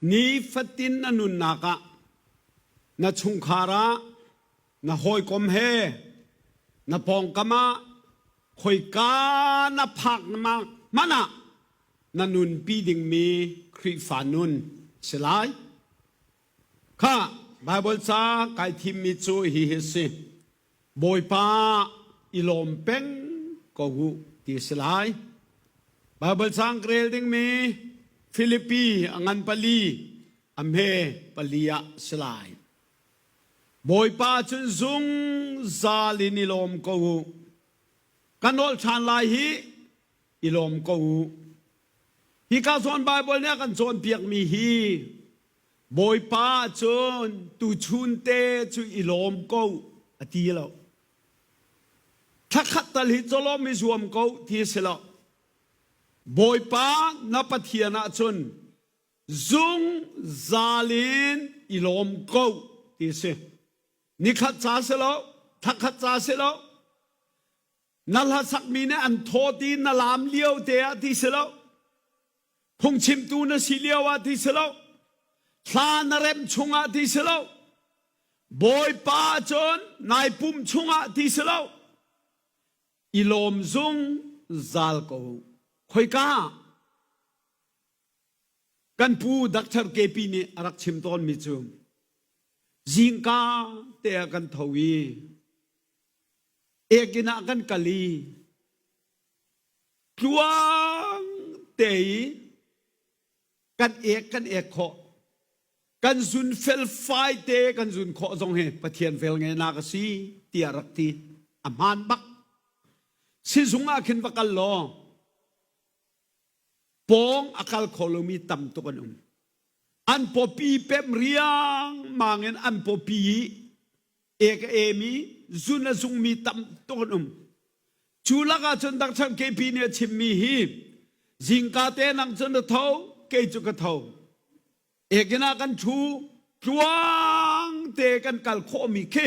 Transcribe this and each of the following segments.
Nifatin na nunnak ah na chungkhar ah na hawikom he na pawngkam ah khoika na phak hmanh ah na nunpi dingmi Khrihfa nun si lai. Kha Baibal ca kai thimmi cu hihi si. Bawipa i lawm peng ko u ti si lai. Baibal caang ka rel dingmi Filipi a ngan pali a hme pali ah si lai. Bawipa cun zungzal in i lawm ko u. Ka nawl ṭhan lai hi i lawm ko u. Hika zawn Baibal nih a kan cawnpiakmi hi Bawipa cun tuchun te cu i lawm ko a ti lo. Thlakhat tal hi cawlawm i zuam ko ti a si lo. Bawipa na Pathian ah cun zungzal in i lawm ko ti a si. Nikhat ca si lo, thlakhat ca si lo, na hlasakmi nih an thawt i na laam lio te ah ti si lo phungchimtu na si lio ah ti si lo thla na rem chungah ti si lo bawipa cun nai pum chungah ti si lo i lawm zungzal ko khoika kan pu Dr. KP nih a rak chim tawnmi cu zingka te ah kan tho i Ekin ah kan kal i tluang te i kan ek kan ek khawh. Kan zun felfai te kan zun khawh zong hi Pathian velngeihnak a si tiah rak ti. A hmaan bak. Sizung ah khin va kal law pawng a kal kho lomi tam tuk an um. An pawpi pem riangmang in an pawpi i ek a emi zun a zungmi tam tuk an um. Cu lakah cun dangchan KP nih a chimmi hi zingka te nang cun na tho kei cu ka tho. Ekin ah kan ṭhu tluang te kan kal khawhmi khi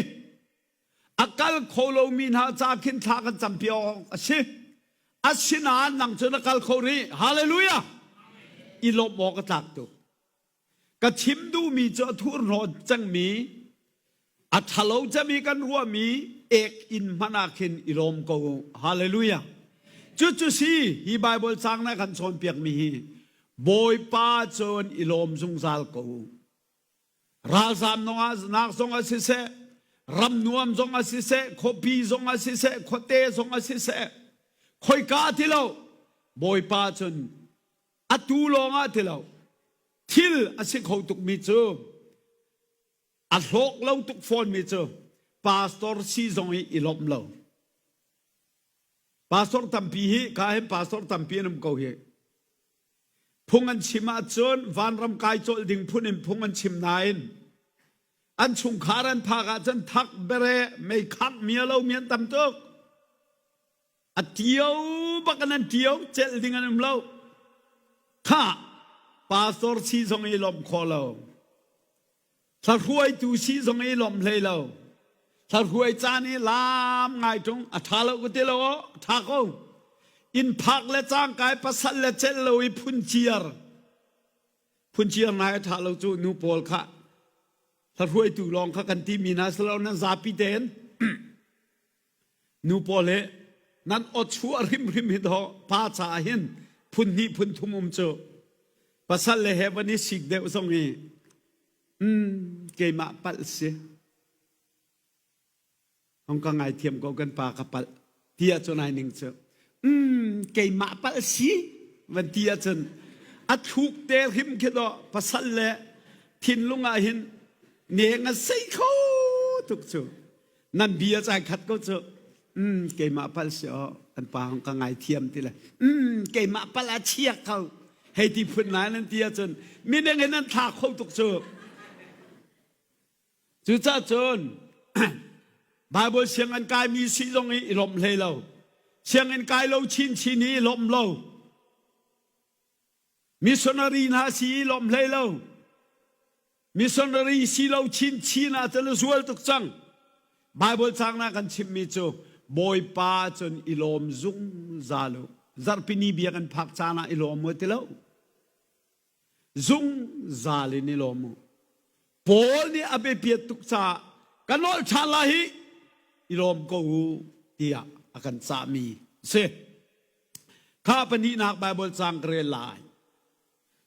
a kal kho lomi hna ca khin thla kan campi awk a si. Asinain nang cu na kal kho rih. Hallelujah! I lawmh awk a tlak tuk. Ka chim duhmi cu a thurhnawt cangmi, a ṭhalo cemi kan ruahmi ek inn hmanh ah khin i lawm ko u. Hallelujah! Cucu si hi Baibal caang na kan cawnpiakmi hi Bawipa cun i lawm zungzal ko u. Ralzaam nak zong ah siseh, ram nuam zong ah siseh, khuapi zong ah siseh, khuate zong ah siseh, khoika ti lo, Bawipa cun atu lawng ah ti lo, thil a si kho tukmi cu, a hlawk lo tuk fawnmi cu, pastor si zong i i lawmh lo. Pastor tampi hi, ka hin pastor tampi an um ko hi. Phung an chim ahcun vanram kai cawlh ding phun in phung an chim nain an chungkhar an phak ahcun thak bere mei khangh mi a lomi an tam tuk. A tio bak in an tio celh ding an um lo. Kha pastor si zong i lawmh khawh lo. Hlahruaitu si zong i lawmh hlei lo. Hlahruai caan i laam ngai ṭung a ṭha lo ka ti lo aw, a ṭha ko. Inn phak le cangkai pasal le celh lo i phunciar. Phunciar ngai a ṭha lo cu nu pawl kha hlahruaitu lawng kha kan timi hna si lo nan zapi tein nu pawl hi nan aw chuah hrimhrim hi dawh pa caah hin phun hnih phun thum um cu pasal le he van i sik deuh zong i mm, keimah palh si hong ka ngaithiam ko kan pa ka palh ti ahcun ai ning cu mm, keimah palh si van ti ahcun a thluk te hrim khi dawh pasal le thinlung ah hin neng a sei kho tuk cu nan bia cai khat ko cu mm keimah pal si o kan pa hong ka ngai thiam ti le mm keimah pal a chia ko hei ti phun lai nan ti ahcun mineng in nan thla kho tuk cu cucaah cun Bible sianginn kai mi si zong i lawmh hlei lo sianginn kai lo chin chin i lawmh lo missionary hna si i lawmh hlei lo Missionary si lo chinchin ah cun a zual tuk cang. Bible caang na kan chimmi cu Bawipa cun i lawm zungzal u. Zarhpini bia kan phak caan ah i lawm u ti lo. Zungzal in i lawm u. Paul nih a biapiat tuk caah ka nolh ṭhan lai hi i lawm ko u tiah a kan cahmi a si. Kha pahnihnak Baibal caang ka rel lai.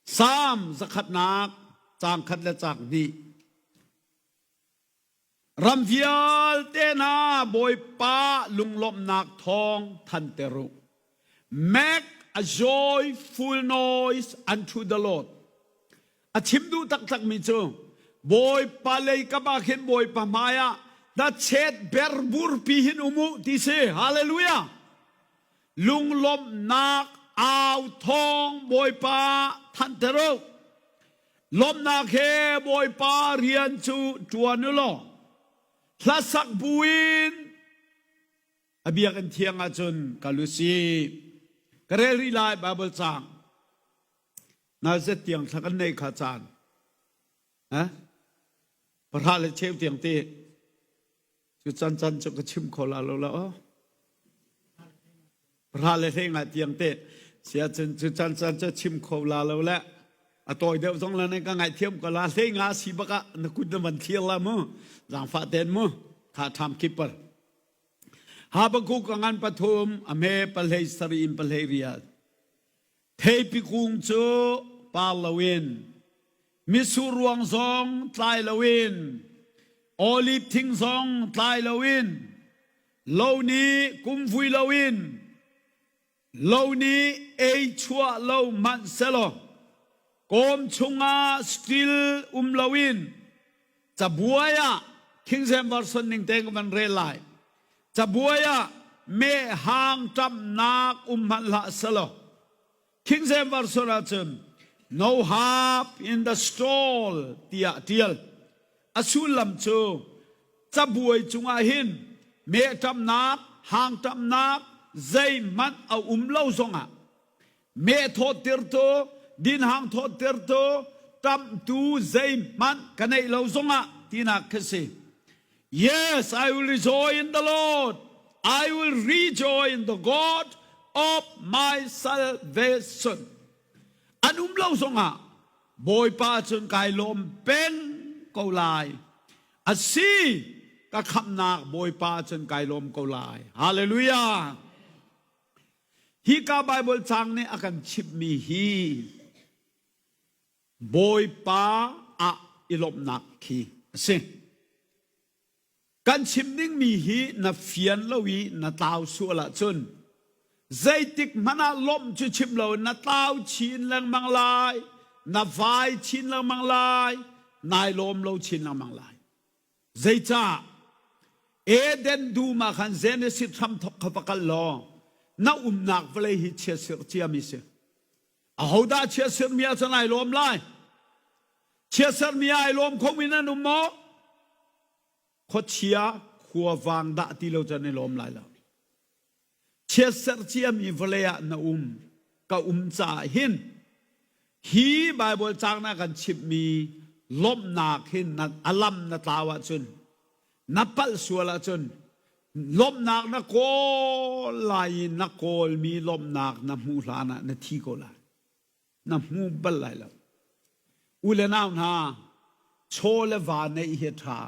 Salm zakhatnak caang khat le caang hnih. Ram vialte hna Bawipa lunglawmhnak thawng thanter u. Make a joyful noise unto the Lord. A chim duh taktakmi cu Bawipa lei kam ah khin Bawipa hmai ah hnachet berburpi hin um u ti si. Hallelujah! Lunglawmhnak au thawng Bawipa thanter u. Lawmhnak he Bawipa rian cu ṭuan u law hlasak buin a biakinn thiang ahcun kal u sih. Ka rel rih lai Baibal caang. Nazet tiang thla kan nei kha caan. Ha? Pahra le cheu tiang te. Cu can can cu ka chim kho la lo la o. Pahra le hlei nga tiang te. Sia cun cu can can cu chim kho la lo le. A tawi deuh zong la ne ka ngaihthiam ko la hlei nga si bak ah na kut na van thlir la mu. Zaangfah ten mu. Kha tham keeper. Habakkuk a ngan pathum a hme pahlei sarih in pahlei riat. Theipi kung cu par loin, mitsur ruang zong tlai loin, oliv thing zong tlai loin, lo nih kumvui loin, lo nih ei chuah lo hmanh selaw, kawm chungah stil um loin, cabuai ah King James Version ning tein ka van rel lai. Cabuai ah mehhang ṭamnak um hmanh hlah selaw King James Version ahcun no harp in the stall tiah ṭial. A sullam cu cabuai cungah hin meh ṭamnak, hang ṭamnak zeihmanh a um lo zongah meh thawttirtu, dinhang thawttirtu, ṭamhtu zeihmanh ka neih lo zongah tinak khi si. Yes, I will rejoice in the Lord. I will rejoice in the God of my salvation. An um lo zongah Bawipa cun kai lawm peng ko lai. Asi, ka khamhnak Bawipa cun kai lawm ko lai. Hallelujah. Hika Bible caang nih a kan chimhmi hi Bawipa ah i lawmhnak khi a si. Kan chim dingmi hi na fian lo i na tlau sual ahcun zeitik hmanh ah lawmh cu chim lo na tlau chin lengmang lai, na vai chin lengmang lai, nai lawm lo chin lengmang lai. Zeicah? Eden dum ah khan Genesis hramthawk kha va kal law na umnak vawlei hi chiatserh ciami si. Ahodah chiatserhmi ah cun ai lawm lai? Chiatserhmi ah ai lawm khomi nan um maw? Khuachia khuavang dah ti lo cun i lawm lai lo. Chiatserh ciami vawlei ah na um, ka um caah hin hi Baibal caang na kan chimhmi lawmhnak hin na a lam na tlau ahcun na palh sual ahcun lawmhnak na kawl lai i na kawlmi lawmhnak na hmuh hlan ah na thi ko lai. Na hmu bal lai lo. U le nau hna, chaw le va neih hi a ṭha.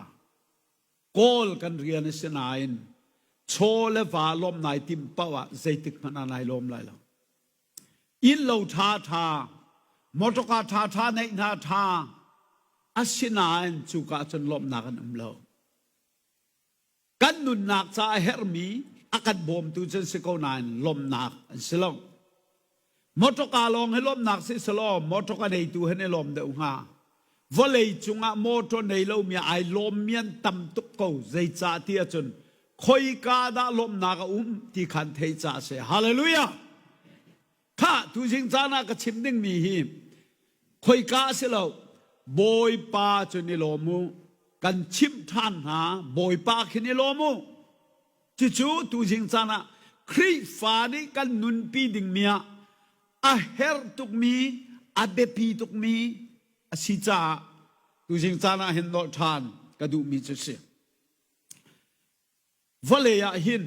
Kawl kan rian a si nain chaw le va lawmh nai timh paoh ah zeitik hmanh ah nai lawm lai lo. Inn lo ṭha ṭha, motorka ṭha ṭha neih hna ṭha, asinain cuka cun lawmhnak an um lo. Kan nunnak ca a herhmi a kan bawmtu cu an si ko nain lawmhnak an si lo. Motorka lawng hi lawmhnak si selaw motorka neitu he i lawm deuh hnga. Vawlei cungah motor nei lomi ai lawmmi an tam tuk ko. Zeicah ti ahcun khoika dah lawmhnak a um ti khan thei ca a si. Hallelujah! Khah tuzing caan ah ka chim dingmi hi khoika a si lo. Bawipa cu ni lawm u. Kan chimh ṭhan hna. Bawipa khi ni lawm u. Cucu tuzing caan ah Khrihfa nih kan nunpi dingmi ah a herh tukmi, a biapi tukmi a si caah tuzing caan ah hin nolh ṭhan ka duhmi cu si. Vawlei ah hin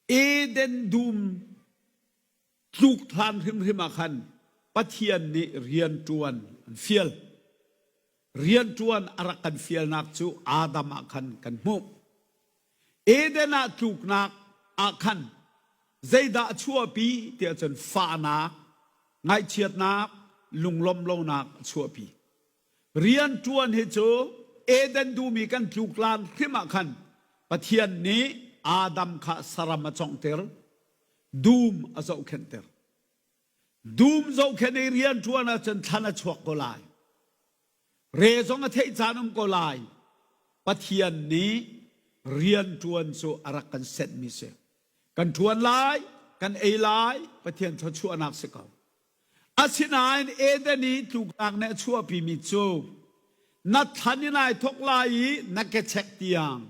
Eden dum tluk hlan hrimhrim ah khan. Pathian nih rianṭuan an fial. Rianṭuan a rak kan fialnak cu Adam ah khan kan hmuh. Eden ah tluknak ah khan zeidah a chuahpi tiah cun fahnak, ngaihchiatnak, lunglawmh lonak a chuahpi. Rianṭuan hi cu Eden duhmi kan tluklan hrim ah khan Pathian nih Adam kha saram a conghter, dum a zohkhenhter. Dum zohkhenh i rianṭuan ahcun thlan a chuak ko lai. Re zong a theih caan um ko lai. Pathian nih rianṭuan cu a rak kan senhmi si. Kan ṭuan lai, kan ei lai, Pathian thluachuahnak si ko. Asinain Eden i tluknak nih a chuahpimi cu na thlan in ai thawk lai i na kechek tiang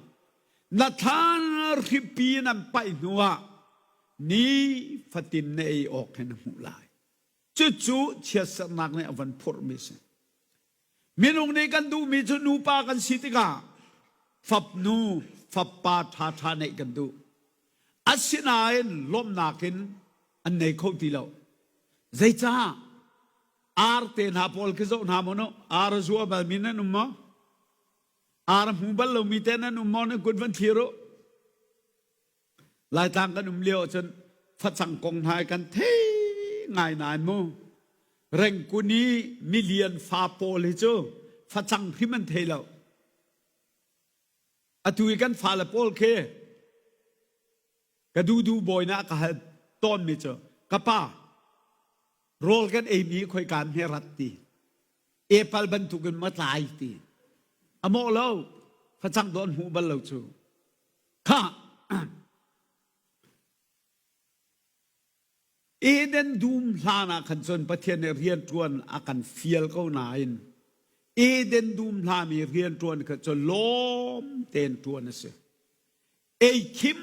na thlan hripi in an paih hnuah ni fatin na ei awk hin na hmuh lai. Cucu chiatsernak nih a van phurhmi si. Minung nih kan duhmi cu nupa kan si tikah fapnu, fappa ṭhaṭha neih kan duh. Asinain lawmhnak in an nei kho ti lo. Zeicah? Ar te hna pawl khi zoh hna maw no? Ar a zua balmi nan um maw? Ar a hmu bal lomi te nan um maw? Nan kut van thlir u. Laitlang kan um lio ahcun facang kong hna kan thei ngai nain mu. Rengkun i milian fa pawl hi cu facang hrim an thei lo. Atu i kan fale pawl khi ka dudu bawi na ka hal tawnmi cu ka pa rawl kan eimi khoika hme rat ti epal bantukin ma tlai ti a mawh lo facang dawn hmuh bal lo cu Kha Eden dum hlan ah khan cun Pathian nih rianṭuan a kan fial ko nain Eden dum hlan i rianṭuan kha cu lawm tein ṭuan a si. Ei khim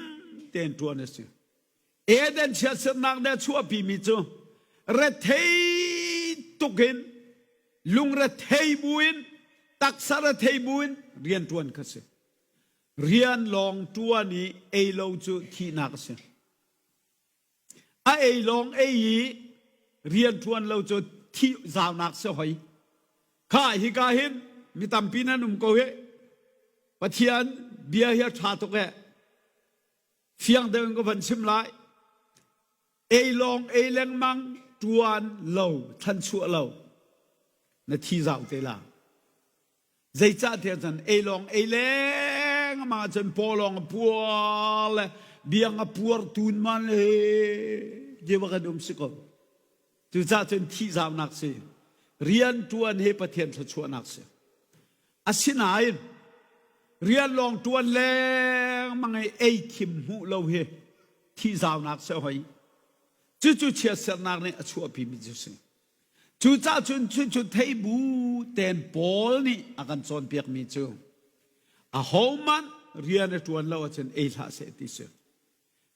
tein ṭuan a si. Eden chiatsernak nih a chuahpimi cu rethei tuk in lungrethei buin taksa rethei buin rianṭuan kha si. Rian lawng ṭuan i ei lo cu thihnak a si. A ei lawng ei i rian ṭuan lo cu thih zaunak si hoi. Kha hika hin mi tampi nan um ko hi. Pathian bia hi a ṭha tuk eh. Fiang deuh in ka van chim lai. Ei lawng ei lengmang ṭuan lo, thlanchuah lo na thi zau te la. Zeicahtiah cun ei lawng ei lengmang ahcun paw lawng a puar le biang a puar tun man le ti va kan um si ko. Cucaah cun thihzaunak si. Rian ṭuan hi Pathian thluachuahnak si. Asinain rian lawng ṭuan lengmang i ei khim hmuh lo hi thihzaunak si hoi. Cucu chiatsernak nih a chuahpimi cu si. Cucaah cun cucu thei bu tein Paul nih a kan cawnpiakmi cu ahohmanh rian a ṭuan lo ahcun ei hlah seh ti si.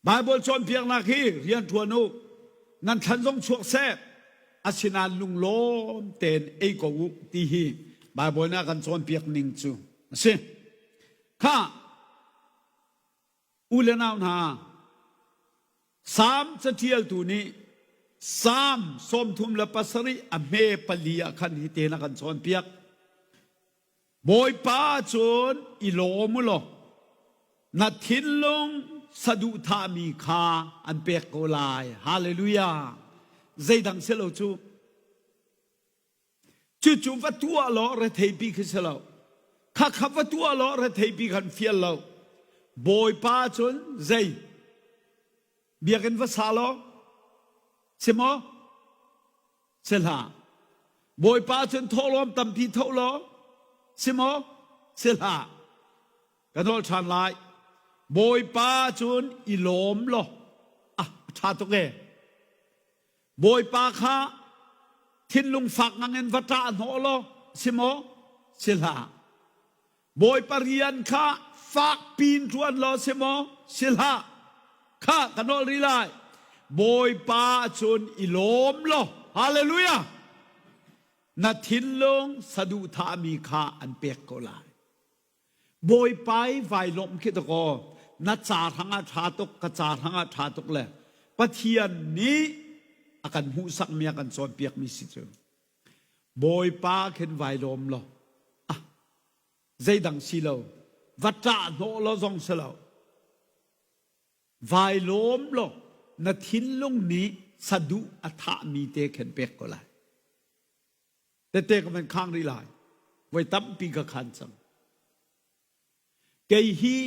Baibal cawnpiaknak hi rian ṭuan u, nan thlan zong chuak seh, asinain lunglawm tein ei ko u ti hi Baibal nih a kan cawnpiak ning cu a si. Kha U le nau hna, Salm caṭialtu nih Salm 37 a hme pali ah khan hitin a kan cawnpiak. Bawipa cun i lawm u law na thinlung saduhthahmi kha an pek ko lai. Hallelujah. Zeidang si lo cu. Cucu va tuah law retheipi khi si lo. Khakha va tuah law retheipi khan fial lo. Bawipa cun zei? Biakinn va sa law? Si maw? Si hlah. Bawipa cun thawhlawm tampi tho law? Si maw? Si hlah. Ka nawl ṭhan lai. Bawipa cun i lawm law. Ah, a ṭha tuk ee. Bawipa kha thinlung fak ngang in va ṭah hnawh law si maw? Si hlah. Bawipa rian kha fak piin ṭuan law si maw? Si hlah. Kha ka nawl rih lai. Bawipa cun i lawm law. Hallelujah! Na thinlung saduhthahmi kha an pek ko lai. Bawipa i vai lawmh khi dakaw na ca hrang ah ṭha tuk ka ca hrang ah ṭha tuk le Pathian nih a. A kan hmuhsakmi a kan cawnpiakmi si cu. Bawipa khin vai lawm law ah zeidang si lo va ṭah hnawh law zong si lo vai lawm law na thinlung nih saduh a thahmi te khin pek ko lai. Tete ka van khang rih lai. Voi tampi ka khan cang. Kei hi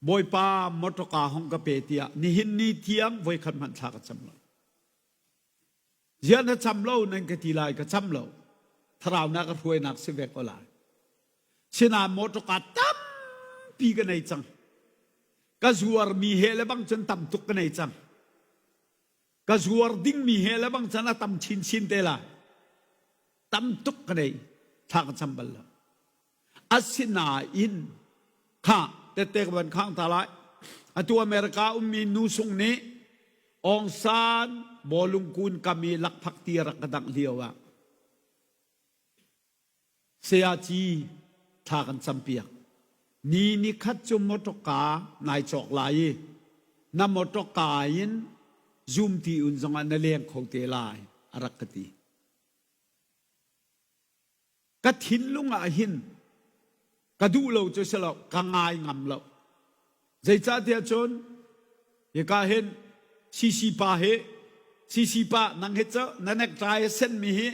Bawipa mawṭawka hong ka pe tiah nihin ni tiang voikhat hmanh thla ka cam lo. Ziah na cam lo nan ka ti lai ka cam lo. Thlarau na ka hruainak si ve ko lai. Sinain mawṭawka tampi ka nei cang. Ka zuarmi he le bang cun tam tuk ka nei cang. Ka zuar dingmi he le bang cun a tam chinchin te lai. Tam tuk ka nei. Thla ka cam bal lo. Asinain kha tette ka van khang ta lai. Atu America ummi nu sung nih Aung San bawlung kun kam i lakphak ti rak ka dangh lio ah Sayaci thla kan campiak. Ni ni khat cu mawṭawka nai cawk lai i na mawṭawka in zum ti un zongah na leng kho te lai a rak ka ti. Ka thinlung ah hin ka duh lo cu si lo, ka ngai ngam lo. Zeicahtiah cun hika hin CC pa hi CC pa nang hi cu na necktie a senmi hi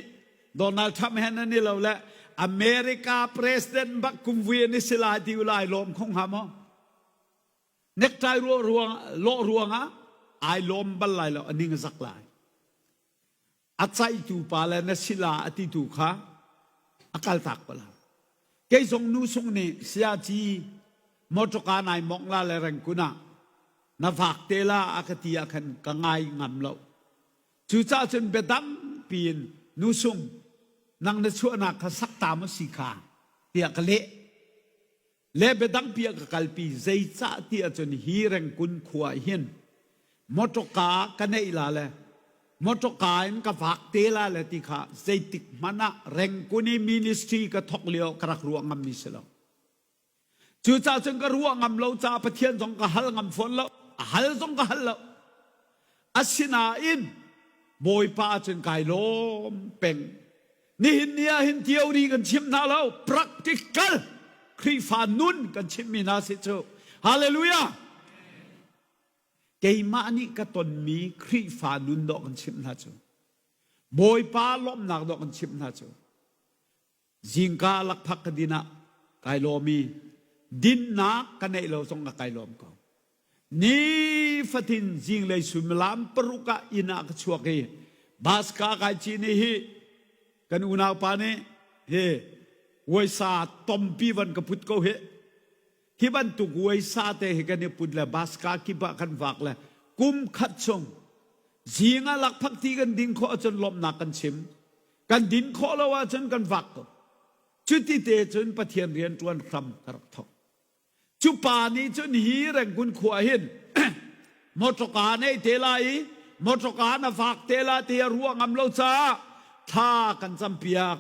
Donald Trump he nan i lo le America president bak kumvui an i si lai ti u lai lawm kho hnga maw? Necktie ruah ruang lawh ruangah ai lawm bal lai lo a ning a zak lai. A caihtu pa le na si la a titu kha a kaltak ko la. Kei zong nu sung nih siaci mawṭawka nai mongh la le rengkun ah na vak te la a ka ti ah khan ka ngai ngam lo. Cucaah cun biadang piin nu sung nang na chuahnak kha sakta maw si kha tiah ka leh. Le biadangpi ah ka kalpi zeicah ti ahcun hi Rengkun khua ah hin mawṭawka ka neih la le mawṭawka in ka vak te la le ti kha zeitik hmanh ah Rengkun i ministry ka thawk lio ka rak ruah ngammi si lo. Cucaah cun ka ruah ngam lo caah Pathian zong ka hal ngam fawn lo. A hal zong ka hal lo. Asinain Bawipa cun kai lawm peng. Nihin ni ah hin theory kan chim hna lo, practical Khrihfa nun kan chimmi hna si cu. Hallelujah! Keimah nih ka tonmi Khrihfa nun dawh kan chimh hna cu. Bawipa lawmhnak dawh kan chimh hna cu. Zingka lakphak ka din ah kai lawm i dinnak ka neih lo zong ah kai lawm ko. Nifatin zinglei suimilam paruk ah inn ah ka chuak i bus ka kai cin i hi kan unaupa nih hi uaisa tompi van ka put ko hi. Hi bantuk uaisa te hi kan i put le bus ka kip ah kan vak le kum khat chung zing ah lakphak ti kan ding khawh ahcun lawmhnak kan chim. Kan din khawh lo ahcun kan vak ko. Cuti te cun Pathian rian ṭuan hram ka rak thawk. Cu pa nih cun hi Rangoon khua hin mawṭawka nei te lai i mawṭawka na vak te la ti a ruah ngam lo caah thla kan campiak.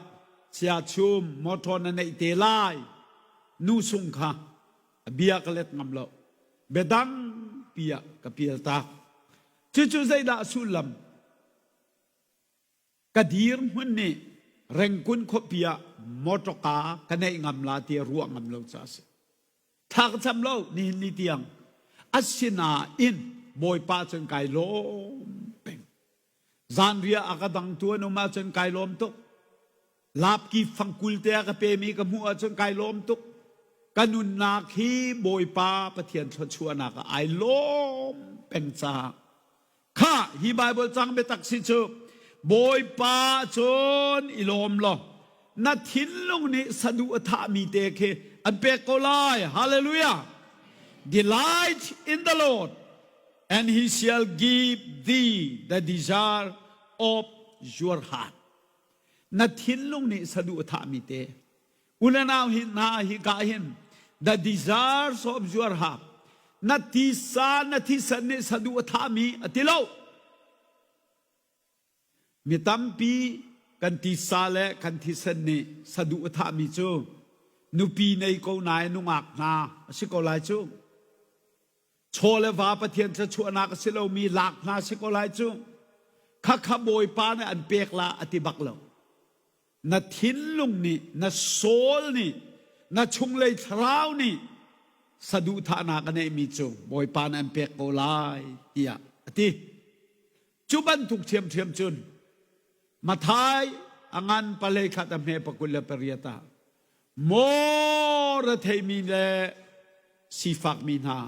Sia chum mawṭaw na neih te lai. Nu sung kha a bia ka let ngam lo. Biadang pi ah ka pial tak. Cucu zeidah sullam? Ka dirhmun nih Rengkun khuapi ah mawṭawka ka neih ngam la ti a ruah ngam lo caah a si. Thla ka cam lo nihin ni tiang. Asinain Bawipa cun kai lawm peng. Zanriah a ka dangtu an um ahcun kai lawm tuk. Lapki fangkul te a ka pemi ka hmuh ahcun kai lawm tuk. Ka nunnak hi Bawipa Pathian thluachuahnak ah ai lawm peng caah Kha hi Baibal cang biatak si cu Bawipa cun i lawm law na thinlung nih saduh a thahmi te khi an pek ko lai. Hallelujah. Delight in the Lord and he shall give thee the desire of your heart. Na thinlung nih saduh a thahmi te Unanau hi hna hi ka hin the desires of your heart na tisa na thisen nih saduh a thahmi a ti lo. Mi tampi kan tisa le kan thisen nih saduh a thahmi cu nupi nei ko nain nungak hna a si ko lai cu. Chaw le va Pathian thluachuahnak a si lomi lak hna si ko lai cu. Khakha Bawipa nih an pek la a ti bak lo. Na thinlung nih, na soul nih, na chunglei thlarau nih saduhthahnak a neihmi cu Bawipa nih an pek ko lai tiah a ti. Cu bantuk ṭhiamṭhiam cun Mathai a ngan palei khat a hme pakul le pariat ah maw retheimi le sifakmi hna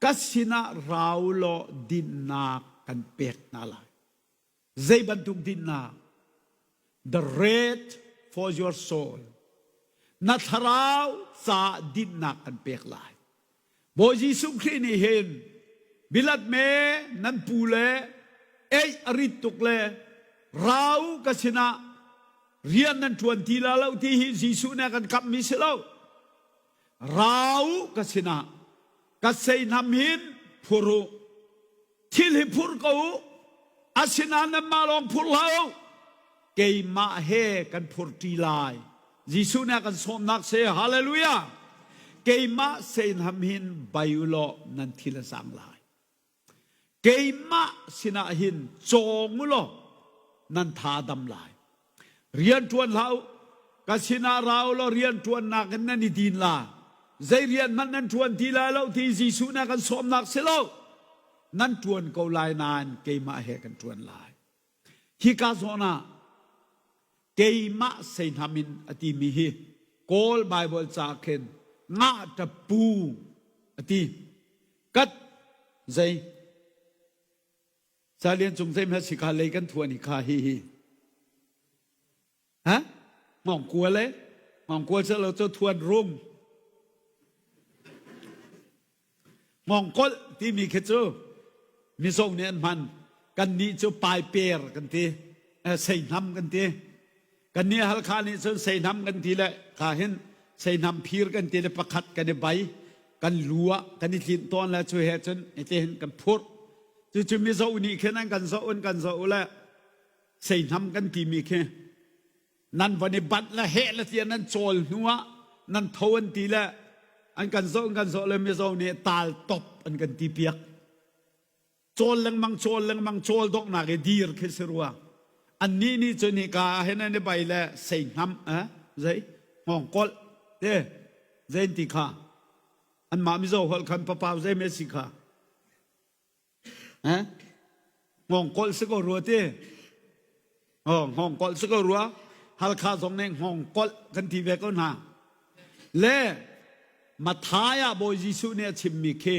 ka sinah rau law dinnak kan pek hna lai. Zei bantuk dinnak? The rate for your soul. Na thlarau ca dinnak kan pek lai. Bawi Jesuh Khrih nih hin bilat me nan pu le ei a rit tuk le rau ka sinah rian nan ṭuan ti la lo ti hi Jesuh nih a kan kamhmi si lo. Rau ka sinah ka seihnam hin phur u. Thil hi phur ko u. Asinain nanmah lawng phur hlah u. Keimah he kan phur ṭi lai. Jesuh nih a kan sawmnak si. Hallelujah! Keimah seinham hin bai u law nan thil a zaang lai. Keimah sinah hin cawng u law nan tha a dam lai. Rian ṭuan hlah u. Ka sinah ra u law rian ṭuannak in nan i din la. Zei rian hmanh nan ṭuan ti lai lo ti Jesuh nih a kan sawmnak si lo. Nan ṭuan ko lai nain keimah he kan ṭuan lai. Hika zawn ah keimah seihnam in a timi hi Kawl Baibal ca khin ngahṭapu a ti. Kat zei Salian cung zei hme si kha lei kan thuan hi kha hi hi. Ha? Ngongkua le ngongkua cu lo cu thuan rum. Ngongkolh timi khi cu Mizo nih an hman. Kannih cu paiper kan ti. Seihnam kan ti. Kannih Halkha nih cun seihnam kan ti le kha hin seihnam phir kan ti le pakhat kan i bai. Kan lu ah kan i tlinh tawn le cu he cun iti hin kan phurh. Cucu Mizo nih khin an kan zoh an kan zoh le seihnam kan timi khi nan van i banh le heh le tiah nan cawl hnu ah nan tho an ti le an kan zoh an kan zoh le Mizo nih taal top an kan ti piak. Cawl lengmang cawl lengmang cawl donghnak i dir khi si rua. Annih nih cun hika ah hin an i bai le seihnam eh zei hngawngkolh te zein ti kha anmah Mizo holh khan papau zei me si kha Eh? Hngawngkolh si ko rua ti. Oh, hngawngkolh si ko rua. Halkha zong nih hngawngkolh kan ti ve ko hna. Le Mathai ah Bawi Jesuh nih a chimmi khi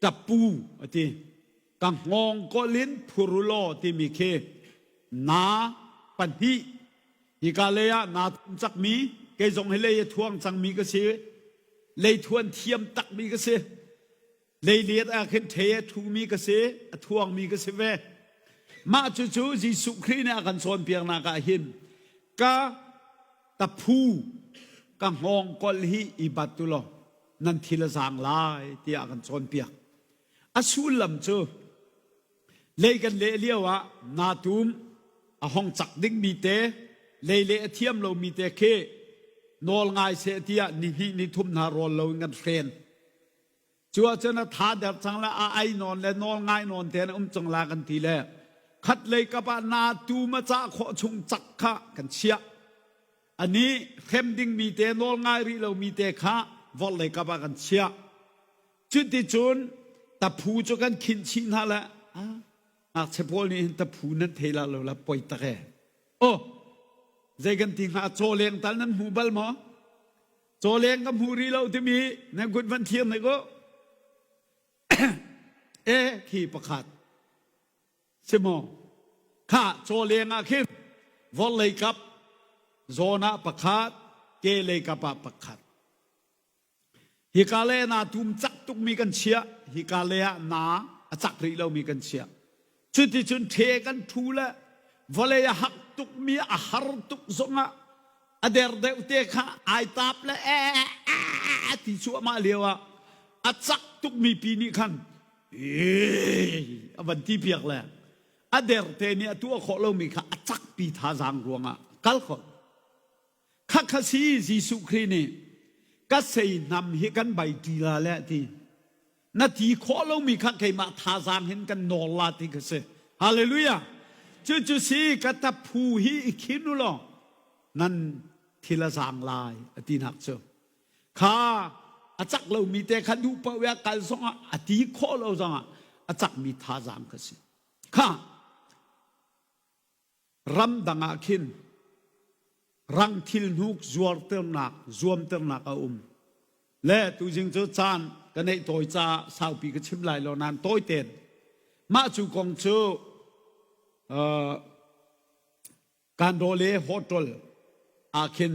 tapu a ti. Ka hngawngkolh in phur u law timi khi na pahnih hika lei ah naa tum cakmi kei zong hi lei a thuang cangmi ka si lei thuan thiam takmi ka si Leiliat ah khin ṭhe a ṭhumi ka si, a thuangmi ka si ve. Mah cucu Jesuh Khrih nih a kan cawnpiaknak ah hin ka taphu ka hngawngkol hi i bat u law nan thil a zaang lai tiah a kan cawnpiak. A sullam cu lei kan leh lio ah naa tum a hong cak dingmi te lei leh a thiam lomi te khi nawl ngai seh tiah ni hnih ni thum hna rawl loin kan hren. Cu ahcun a tha der cang le a ai nawn le nawl ngai nawn te in um cang la kan ti le khat lei kap ah na tu ma cah khawh chung cak kha kan chiah. Ani hrem dingmi te nawl ngai rih lomi te kha vor lei kap ah kan chiah. Cuticun taphu cu kan khinh chih hna le ngakchia pawl nih hin taphu nan thei la lo la poi tak e. Oh, zei kan ti hnga cawleng tal nan hmu bal maw? Cawleng ka hmu rih lo timi nan kut van thiam hei ko. e khi pakhat si maw kha cawleng ah khin vawlei kap zawn ah pakhat ke lei kap ah pakhat hika le na tum cak tukmi kan chiah hika le ah na a cak rih lomi kan chiah Cuticun ṭhe kan ṭhu le vawlei a hak tukmi a har tuk zongah a der deuh te kha ai tap le ee ti cuahmah lio ah a cak tukmi pi nih khan a van ti piak le a der te nih a tuah khawh lomi kha a cakpi thazaang ruangah kal khawh. Khakha si Jesuh Khrih nih ka seihnam hi kan bai ṭi la le ti. Na ti khawh lomi kha keimah thazaang hin kan nawl la ti kha si. Hallelujah. Cucu si ka taphu hi i khin u law nan thil a zaang lai a tinak cu. Kha a cak lomi te kha duh paoh i a kal zongah a ti khawh lo zongah a cakmi thazaang kha si. Kha ramdang ah khin rang thil hnuk zuarternak zuamternak a um. Le tuzing cu caan ka neih tawi caah saupi ka chim lai lo nain tawi tein mah cu kong cu uh, Kandole Hotel ah khin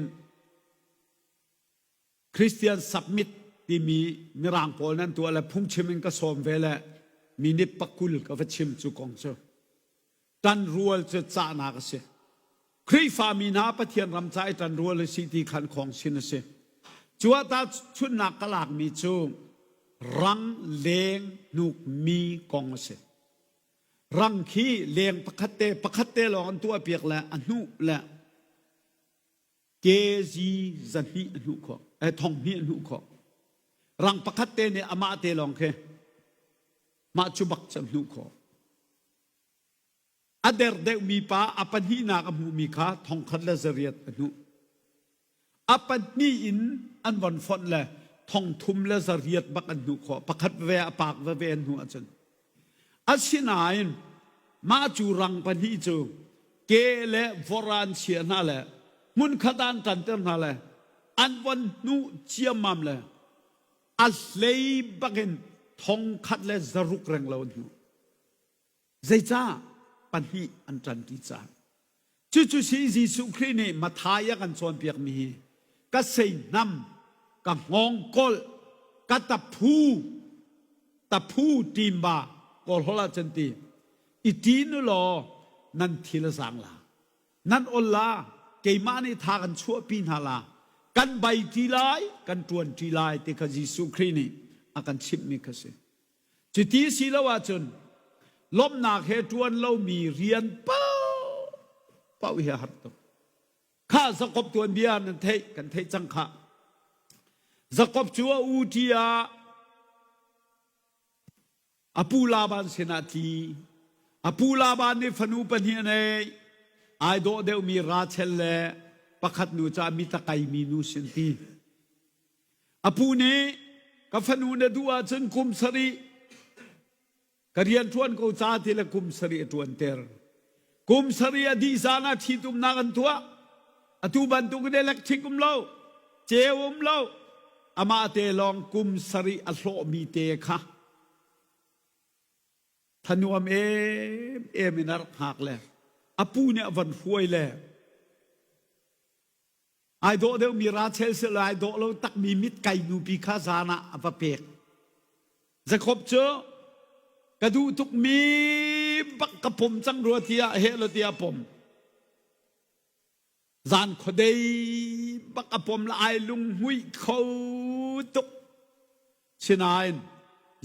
Christian Summit timi Mirang pawl nan tuah le phungchim in ka sawm ve le minute pakul ka va chim cu kong cu. Ṭanrual cu cahnak a si. Khrihfami hna Pathian ram ca i ṭanrual a si ti khan khong sin a si. Cu ah ta chunnak ka lakmi cu rang leng hnukmi kong a si. Rang khi leng pakhat te pakhat te lawng an tuahpiak le a hnuh le kg zahnih a hnuh khawh eh, thong hnih a hnuh khawh rang pakhat te nih amah te lawng khi mah cu bak cu a hnuh khawh a der deuhmi pa a pahnihnak a hmuhmi kha thongkhat le zariat a hnuh a pahnih in an von fonh le thong thum le zariat bak an hnuh khawh pakhat ve a pak veve an hnuh ahcun Asinain mah cu rang pahnih cu ke le vor ah an chiah hna le hmunkhat ah an ṭanter hna le an von hnuh ciammam le a hlei bakin thong khat le zaruk reng lo an hnuh. Zeicah? Pahnih an ṭanṭi caah. Cucu si Jesuh Khrih nih Matthai a kan cawnpiakmi hi ka seihnam, ka hngawngkolh, ka taphu, taphu ṭimba Kawl holh ah cun ti, i ṭin u law nan thil a zaang la. Nan ol la, keimah nih tha kan chuahpi hna la, kan bai ṭi lai, kan ṭuan ṭi lai ti kha Jesuh Khrih nih a kan chimhmi kha si. Cuti si lo ahcun lawmhnak he ṭuan lomi rian paohpaoh hi a har tuk. Khah Jakob tuanbia nan theih, kan theih cang khah. Jakob cu a u ṭi ah a pu Laban sinah tli. A pu Laban nih fanu pahnih a neih. Ai dawh deuhmi Rachel le pakhat nu cu a mit a kaimi nu sin ti. A pu nih ka fanu na duh ahcun kum sarih ka rian ṭuan ko ca ti le kum sarih a ṭuanter. Kum sarih a dih zan ah ṭhitumnak an tuah. Atu bantukin electric um lo, ceu um lo. Amah te lawng kum sarih a hlawhmi te kha thanuam em em in a rak hngak le a pu nih a von hruai le Ai dawh deuhmi Rachel silo ai dawh lo takmi mitkai nupi kha zan ah a va pek. Jakob cu ka duh tukmi bak ka pom cang rua tiah heh lo tiah pom. Zan khuadei bak a pom la ai lunghmuih kho tuk. Sinain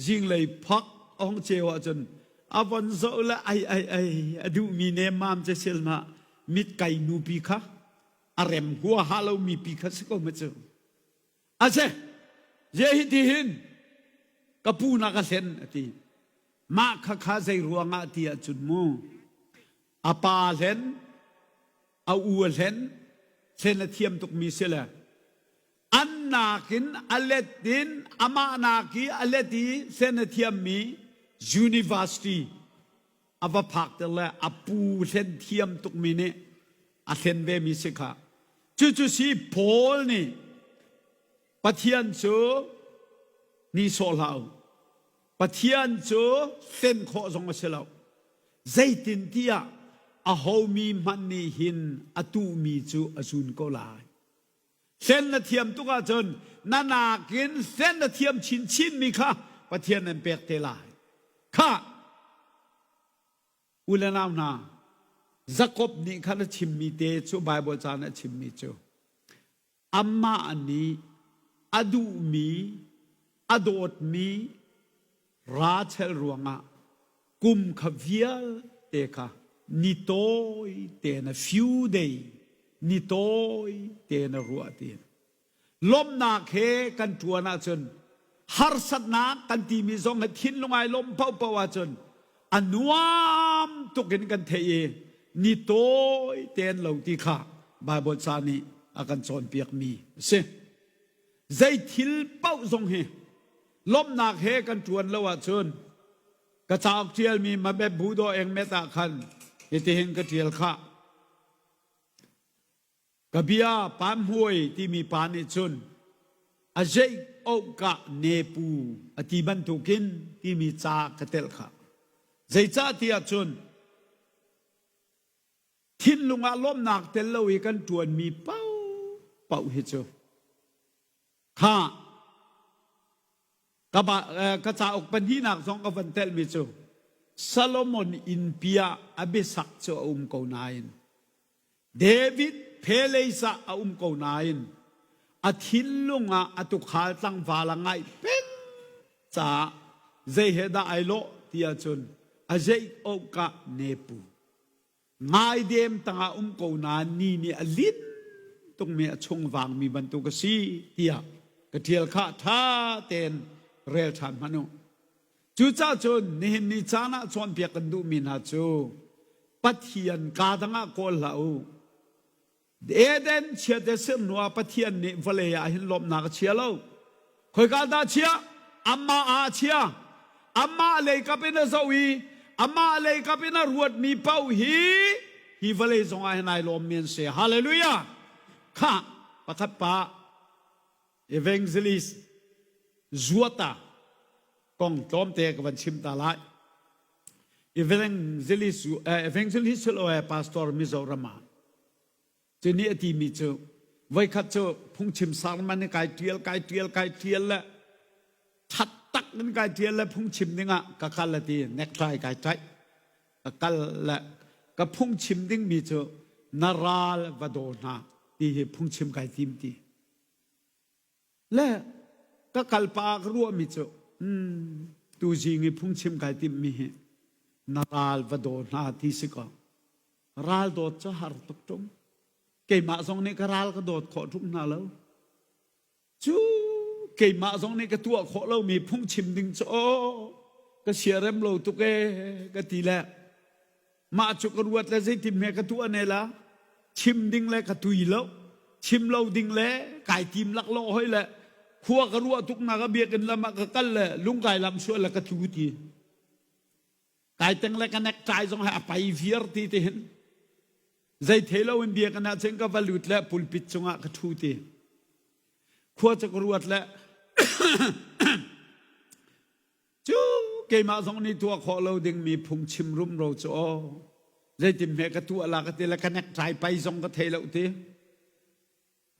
zinglei phak a hong ceu ahcun a von zoh le ai ai ai a duhmi nemmam ce sil ma mitkai nupi kha a rem huaha lomi pi kha si ko ma cu. A si, je hi ti hin ka pu na ka hlen a ti. Mah kha kha zei ruangah ti ahcun mu a pa hlen a u a hlen hlen a thiam tukmi si le an nakin a let in amah nak i a let i hlen a thiammi university a va phak ter le a pu hlen thiam tukmi nih a hlen ve mi si kha cucu si Paul nih Pathian cu nihsawh hlah u Pathian cu hlen khawh zong a si lo zeitin tiah a homi hmanh nih hin a tuhmi cu a zun ko lai Hlen na thiam tuk ahcun na nakin hlen na thiam chinchinmi kha Pathian nan pek te lai. Khah! U le nau hna, Jakob nih khan a chimmi te cu Baibal ca nih a chimmi cu amah nih a duhmi, a dawtmi Rachel ruangah kum kha vialte kha ni tawi tein a few day ni tawi tein a ruah ti lawmhnak he kan ṭuan ahcun harsatnak kan timi zong he thinlung ai lawmh paohpaoh ahcun a nuam tuk in kan theih i. ni tawi ten lo ti kha Bible ca nih a kan cawnpiakmi a si. Zei thil paoh zong hi lawmhnak he kan ṭuan lo ahcun ka cauk ṭialmi Mabet Budaw Engmet ah khan hitihin ka ṭial khah. Ka bia Pamhmuai timi pa nih cun a zeih ohkah nepu a ti bantukin timi ca ka telh khah. Zeicah tiah cun thinlung ah lawmhnak tel lo i kan ṭuanmi paohpaoh hi cu kha ka, ba, ka cauk pahnihnak zong ka van telhmi cu Solomon innpi ah a biasak cu a um ko nain David palace ah a um ko nain a thinlung ah a tukhal tlangval a ngaih peng caah zei he dah ai lawh ti ahcun a zeih awkah nepu ngaidem tangah um ko nain ni nih a lin tukmi a chung vangmi bantuk a si tiah ka ṭial kha ṭha tein rel ṭhan hmanh u. Cucaah cun nihin ni caan ah cawnpiak kan duhmi hna cu Pathian kaa dang ah kawl hlah u. Eden chiat le sir hnu ah Pathian nih vawlei ah hin lawmhnak a chia lo. Khoika dah chia? Amah ah a chia. Amah lei kap in a zoh i amah lei kap in a ruatmi paoh hi hi vawlei zong ah hin ai lawmmi an si. Hallelujah! Khah, pakhat pa evangelist Zuata kong tlawmte ka van chim ta lai. Evangelist evangelist lo pastor Mizoram ah cu nih a timi cu voikhat cu phungchim sermon in kai tial kai tial kai tial le that tak in kai tial le phungchim dingah ka kal a ti necktie kai ṭaih ka kal le ka phungchim dingmi cu na ral va daw hna ti hi phungchim kai tim ti Le ka kalpa ah ka ruahmi cu tuzing i phungchim kai timhmi hi na ral va daw hna ti si kaw ral dawt cu har tuk ṭung. Keimah zong nih ka ral ka dawt khawh ṭung hna lo. Cu keimah zong nih ka tuah khawh lomi phungchim ding cu aw ka siarem lo tuk ee ka ti le Mah cu ka ruat le zeitin hme ka tuah ne la? Chim ding le ka tui lo. Chim lo ding le kai tim laklawh hoi le khua ka ruah tuk nak a biakinn lam ah ka kal le lungkai lam sual le ka tlu ti. Kai teng le ka necktie zong he a pai viar ti ti hin. Zei thei lo in biakinn ah cun ka va lut le pulpit cungah ka ṭhu ti. Khua cu ka ruat le Cu keimah zong nih tuah khawh lo dingmi phungchim rumro cu aw zeitin hme ka tuah la ka ti le ka necktie pai zong ka thei lo ti.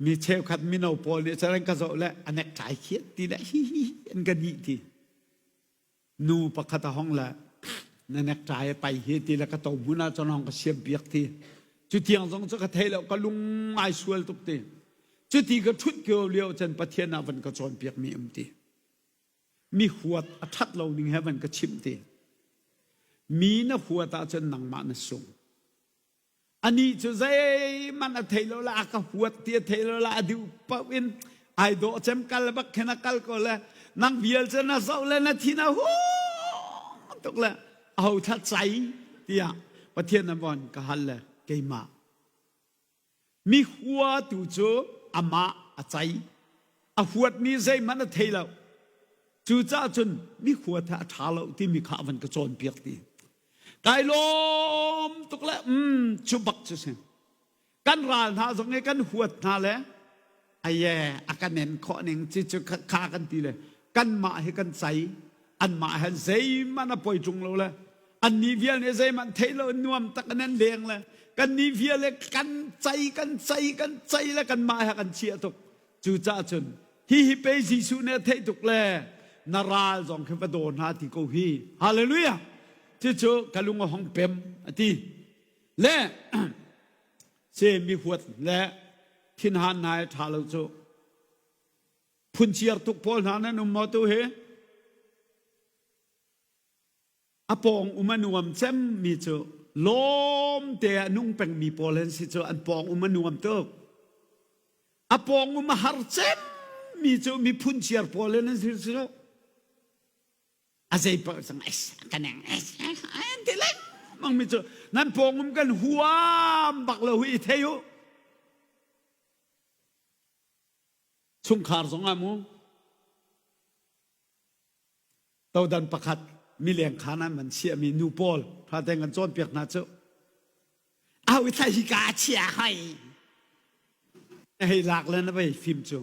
Mi cheukhat mino pawl nih cun an ka zoh le a necktie khiat ti le hi hi an ka nih ti. Nu pakhat a hong le na necktie a pai hi ti le ka to hmun ah cun hong ka siam piak ti. Cu tiang zong cu ka thei lo ka lung ai sual tuk ti. Cuti ka ṭhut kio lio cun Pathian ah van ka cawnpiak mi um ti. Mi huat a ṭhat lo ning he van ka chimh te. Mi na huat ahcun nangmah na sung. Anih cu zeihmanh a thei lo le a ka huat ti a thei lo le a duh paoh in ai dawh cem kal bak khin a kal ko le nang vial cu na zoh le na thin a hung tuk le aho thla cai tiah Pathian a von ka hal le keimah Mi huatu cu amah a cei. A huatmi zeihmanh a thei lo. Cucaah cun mi huat hi a ṭha lo timi kha a van ka cawnpiak ti. Kai lawm tuk le cu bak cu si. Kan ral hna zong i kan huat hna le aye a kan en khawh ning ci cu kha kan ti le kanmah hi kan cei anmah he zeihmanh a poi ṭung lo le annih vial nih zeihmanh thei lo nuam tak in an leng le kannih vial le kan cei kan cei kan cei le kanmah he kan chiah tuk cucaah cun hi hi pei Jesuh nih a theih tuk le na ral zong khi va daw hna ti ko hi hallelujah cucu ka lung a hong pem a ti le se mi huat le thinhan hna he ṭha lo cu Phunciar tuk pawl hna nan um maw tu hi? A pawng um a nuam cemmi cu lawm te a nung pengmi pawl an si cu an pawng um a nuam tuk. A pawng um a har cemmi cu mi phunciar pawl an si cu. A zei paoh cang es ka neng es an ti lengmang. mang mi cu nan pawng um kan huam bak lo hi i thei u. Chungkhar zong ah mu todan pakhat mileng khan ah man chiahmi nu pawl tha tein kan cawnpiak hna cu au i thla hi ka chia hai na hei lak le na vei fim cu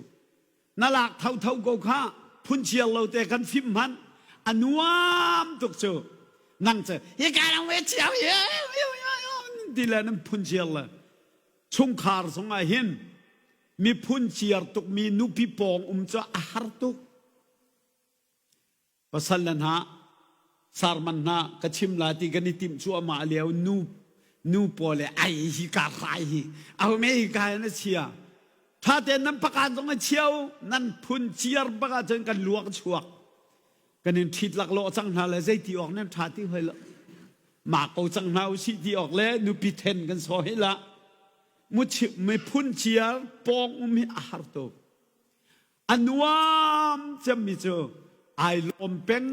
na lak tho tho ko kha phun chiar lo te kan fim hman a nuam tuk cu nang cu hi ka lang ve chiao ye ti le nan phun chiar le chungkhar zong ah hin miphun ciar tukmi nupi pawng um cu a har tuk. Pasal le hna sarman hna ka chim la ti kan i timh cu amah lio nu nu pawl le ai hi ka hrai hi aho me hi ka na chia tha tein nan pakan zong a chiao nan phun ciar bak ahcun kan luak chuak kan in ṭhit laklawh cang hna le zei ti awk nan ṭha ti hoi lo ma ko cang hna usih ti awk le nupi then kan so hi la miphun ciar pawng um hi a har tuk a nuam cemmi cu ai lawm peng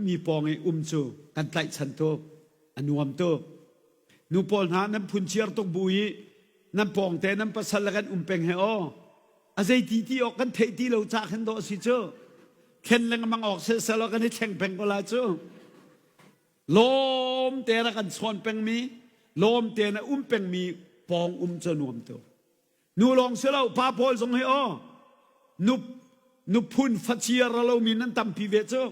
mi pawng i um cu kan tlaihchan tuk a nuam tuk nu pawl hna nan phun ciar tuk bu i nan pawng te nan pasal le kan um peng he aw a zei ti ti awk kan theih ti lo ca khan dawh si cu thlen lengmang awk sehselaw kan i thleng peng ko la cu lawm te ra kan chawn pengmi lawm te na um pengmi pawng um cu nuam tu nu lawng si lo pa pawl zong hi aw nu nuphun faciar a lomi nan tampi ve cu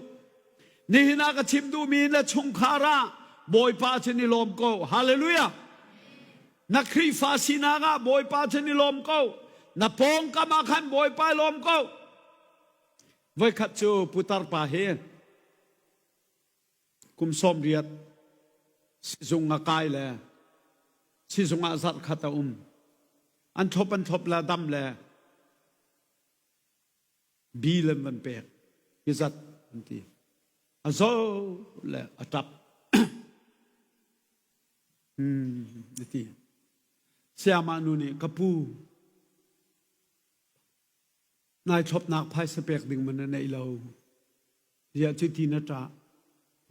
nihin ah ka chim duhmi na chungkhar ah bawipa cun i lawm ko hallelujah Na Khrihfa sinak ah Bawipa cu ni lawm ko. Na pawngkam ah khan Bawipa lawm ko. Voikhat cu putar pa hi kum 80 sizung a kai le sizung ah zarh khat a um. An thlop an thlop le dam le bil an van pek. Hi zat an ti. A zo le a ṭap. A ti. Sayamah nu nih ka pu nai thlopnak phaisa pek ding man na neih lo. Ziah cu ti na ṭah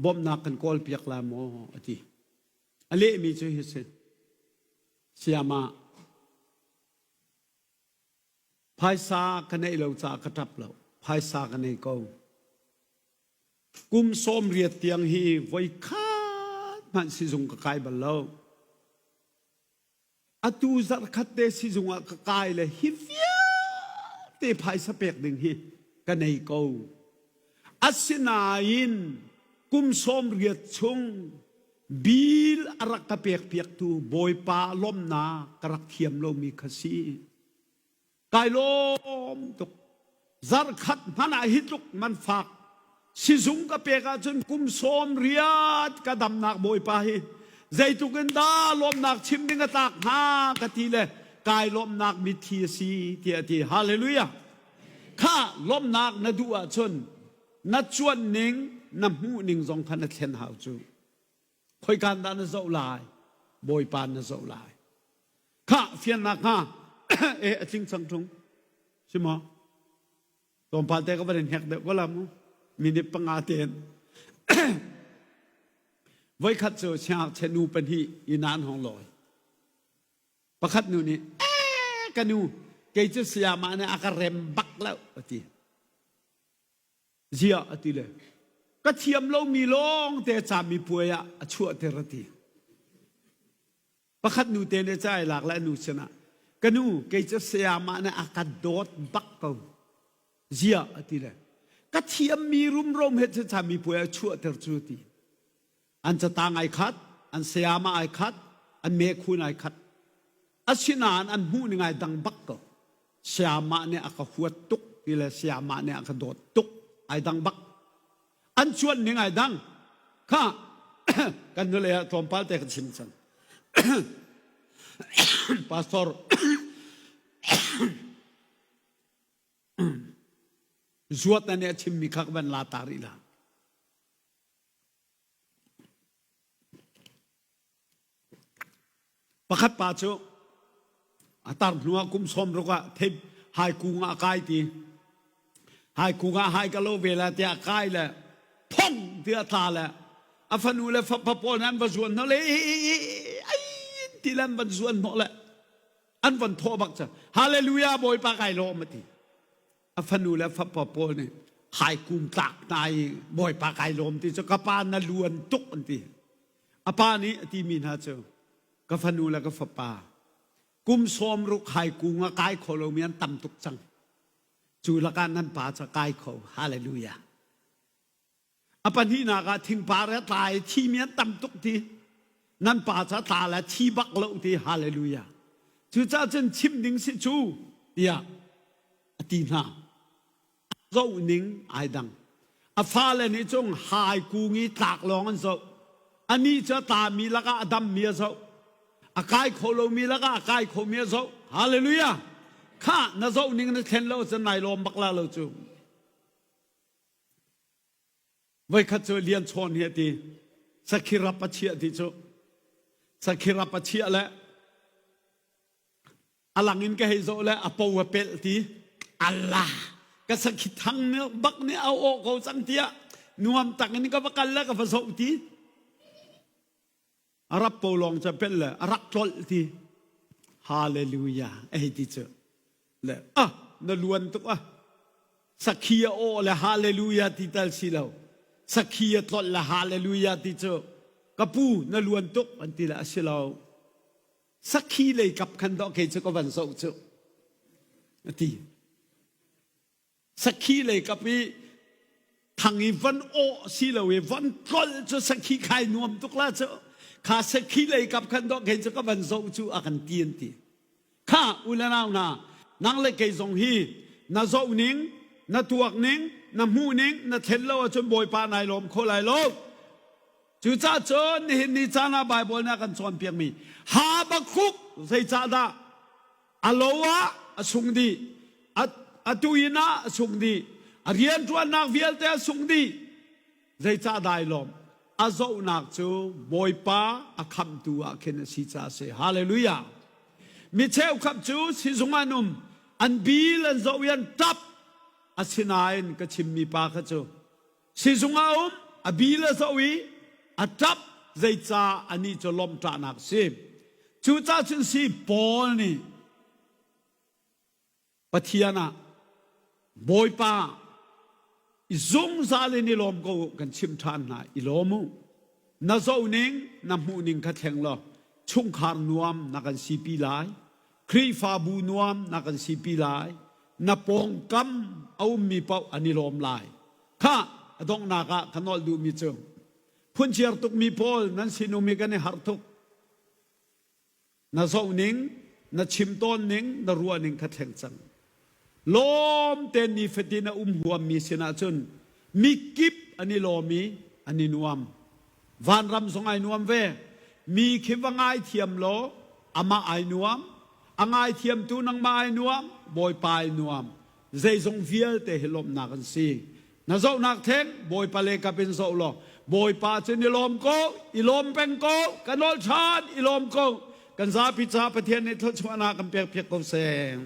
bawmhnak kan kawl piak la maw a ti. A lehmi cu hi si. Sayamah phaisa ka neih lo caah ka ṭap lo. Phaisa ka nei ko. Kum 80 tiang hi voikhat hmanh sizung ka kai bal lo. Atu zarhkhat te sizung ah ka kai le hi vialte phaisa pek ding hi ka nei ko. Asinain kum 80 chung bil a rak ka pek piaktu Bawipa lawmnak ka rak thiam lomi kha si. Kai lawm tuk. Zarkhat hmanh ah hi tluk man fak sizung ka pek ahcun kum 80 ka damnak Bawipa hi zeitluk in dah lawmnak chim ding a tlak hnga ka ti le kai lawmnak mitthli a si tiah a ti. Hallelujah. Kha lawmnak na duh ahcun na cuan ning na hmuh ning zong kha na thlen hau cu. Khoikan dah na zoh lai? Bawipa na zoh lai. Khah fiannak hnga e a tling cang ṭung. Si maw? Tlawmpal te ka van in hek deuh ko la mu. Minute panga tein. Voikhat cu siangngakchia nu pahnih inn ah an hong lawi. Pakhat nu nih, "Eh, ka nu, kei cu sayamah nih a ka rem bak lo," a ti. Ziah a ti le ka thiam lomi lawng te camipuai ah a chuahter a ti. Pakhat nu te nih ca ai lak le a nu sinah ka nu kei cu sayamah nih a ka dawt bak ko. Ziah a ti le ka thiammi rumro he cu camipuai ah chuahter cu a ti. An catang ai khat, an sayamah ai khat, an mekhun ai khat. Asinain an hmuh ning ai dang bak ko. Sayamah nih a ka huat tuk ti le sayamah nih a ka dawt tuk ai dang bak. An cuan ning ai dang. Kha kan nule ah tlawmpal te ka chim cang. Pastor zuat na nih a chimmi kha ka van la ta rih la. Pakhat pa cu a tar hnuah kum 60 ah thei hai kung ah a kai ti. Hai kung ah hai ka lo ve la tiah kai le phong tiah tla le. A fanu le fapa pawl an va zuan hnawh le ai ti le an van zuan hnawh le an van thawh bak cang. Hallelujah Bawipa kai lawm a ti. A fanu le fapa pawl nih haikum tlak hna i Bawipa kai lawm ti cu ka pa na luan tuk an ti. A pa nih a timi hna cu ka fanu le ka fapa kum 60 haikung a kai kho lomi an tam tuk cang. Cu lakah nan pa cu a kai kho. Hallelujah. A pahnihnak ah thingpar a tla i thimi an tam tuk ti. Nan pa cu a tla le thi bak lo ti. Hallelujah. Cucaah cun chim ding si cu tiah a ti hna. Zoh ning ai dang. A fale nih cun hai kung i tlak lawng an zoh. Anih cu a tlami lakah a dammi a zoh. A kai kho lomi lakah a kai khomi a zoh. Hallelujah. Kha na zoh ning na thlen lo cun nai lawm bak la lo cu. Voikhat cu Lian Chawn hi a ti. Sakhi rap a chiah ti cu. Sakhi rap a chiah le a lang in ka hei zoh le a po a pelh ti Allah ka sakhi thang bak nih a aw ko cang tiah nuam tak in ka va kal le ka va zoh ti a rap po lawng ca pelh le a rak tlolh ti hallelujah ei ti cu le ah na luan tuk ah sakhi a aw le hallelujah ti tal si lo sakhi a tlolh le hallelujah ti cu ka pu na luan tuk an ti le a si lo Sakhi lei kap khan dawh kei cu ka van zoh cu a ti. Sakhi lei kap i thang i van aw si lo i van tlol cu sakhi khai nuam tuk la cu kha sakhi lei kap khan dawh kei cu ka van zoh cu a kan ti an ti. Kha u le nau hna nang le kei zong hi na zoh ning na tuak ning na hmuh ning na thlen lo ahcun Bawipa nai lawm kho lai lo. Cucaah cun nihin ni caan ah Baibal nih a kan cawnpiakmi Habakkuk zeicahdah a lo ah a sung dih, a tuin ah a sung dih, a rianṭuannak vialte a sung dih, zeicah dai lawm? A zohnak cu Bawipa a khamhtu ah khin a si caah a si. Hallelujah! Mi cheukhat cu sizung an um, an bil an zoh i an ṭap. Asinain ka chimmi pa kha cu Sizung ah um, a bil a zoh i a ṭap zeicah anih cu lawmhṭahnak a si. Cucaah cun si Paul nih Pathian ah Bawipa i zungzal in i lawm ko u kan chimh ṭhan hna i lawm u. Na zoh ning na hmuh ning kha thleng law chungkhar nuam na kan sipi lai. Khrihfabu nuam na kan sipi lai. Na pawngkam a ummi paoh an i lawm lai. Khah, a donghnak ah ka nolh duhmi cu phunciar tukmi pawl nan sinum hi kan i harh tuk. Na zoh ning, na chim tawn ning, na ruah ning kha thleng cang. Lawm tein nifatin a um huammi sinah cun mikip an i lawm i an i nuam. Vanram zong ai nuam ve. Mi khi va ngaithiam law amah ai nuam. A ngaithiamtu nangmah ai nuam, Bawipa ai nuam. Zeizong vialte hi lawmhnak an si. Na zohnak theng Bawipa le kap in zoh law Bawipa cu i lawm ko, i lawm peng ko, ka nawl ṭhan, i lawm ko. Kan zapi ca Pathian nih thluachuahnak kan pek piak ko seh.